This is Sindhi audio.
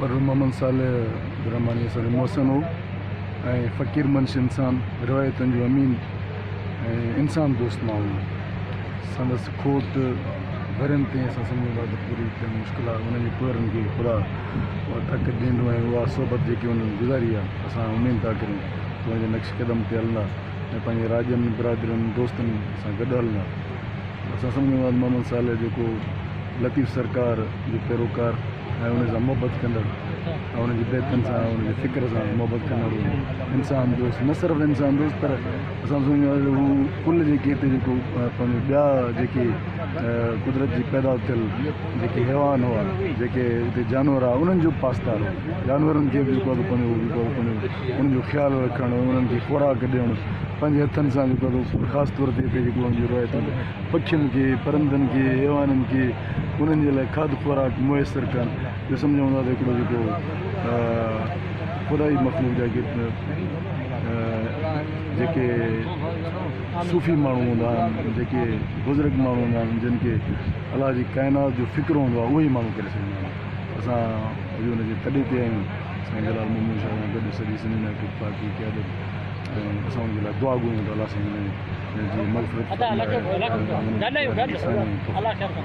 مرحوم محمد صالح برهماڻي اسان جو محسن هو ۽ فقير منش انسان، روايتن جو امين ۽ انسان دوست ماڻهو هو. سندس کوٽ ورهين تائين اسان سمجهون ٿا ته پوري ٿيڻ مشڪل آهي. انهن جي پوئرن کي خدا اها طاقت ڏيندو ۽ اها صحبت جيڪي انهن گذاري آهي اسان اميد ٿا ڪريون ته ان جي نقش قدم تي هلندا ۽ پنهنجي راڄن، برادرين، دوستن سان گڏ هلندا. اسان سمجهون ٿا ته محمد صالح جيڪو لطيف سرڪار جو پيروڪار ۽ ان سان محبت ڪندڙ ۽ ان جي بيتن سان ان جي فڪر سان محبت ڪندڙ هو انسان دوست نه صرف انسان دوست پر اسان سمجهون ٿا ته هو ڪل جيڪي هتي جيڪو پنهنجو ٻيا جيڪي قدرت جي پيدا ٿيل جيڪي حيوان هئا جيڪي هتي جانور هئا انهن جو پاسدار هو جانورن کي به جيڪو آهي پنهنجو جيڪو آهي پنهنجو انهن جو خيال رکڻ انهن کي خوراڪ ڏيڻ پنهنجي هٿن سان جيڪو آهي خاص طور تي هتي جيڪو انهن جون روايتون پکين کي پرندن کي حيوانن کي انهن جي لاء کاڌ خوراڪ ميسر ڪرڻ اهو سمجهون ٿا ته هڪڙو جيڪو خدائي مخلوق جا جيڪي صوفي ماڻهو هوندا آهن جيڪي بزرگ ماڻهو هوندا آهن جن کي الله جي ڪائنات جو فڪر هوندو آهي اهي ئي ماڻهو ڪري سگهندا آهن اسان اڄ ان جي تڏي تي آهيون سائين جلال محمد شاهه سان گڏ سڄي سنڌ يونائيٽيڊ پارٽي جي قيادت ۽ اسان ان جي لاء دعا گهرون ته الله سائين ان جي مغفرت فرمائي ۽ ان کي سائين.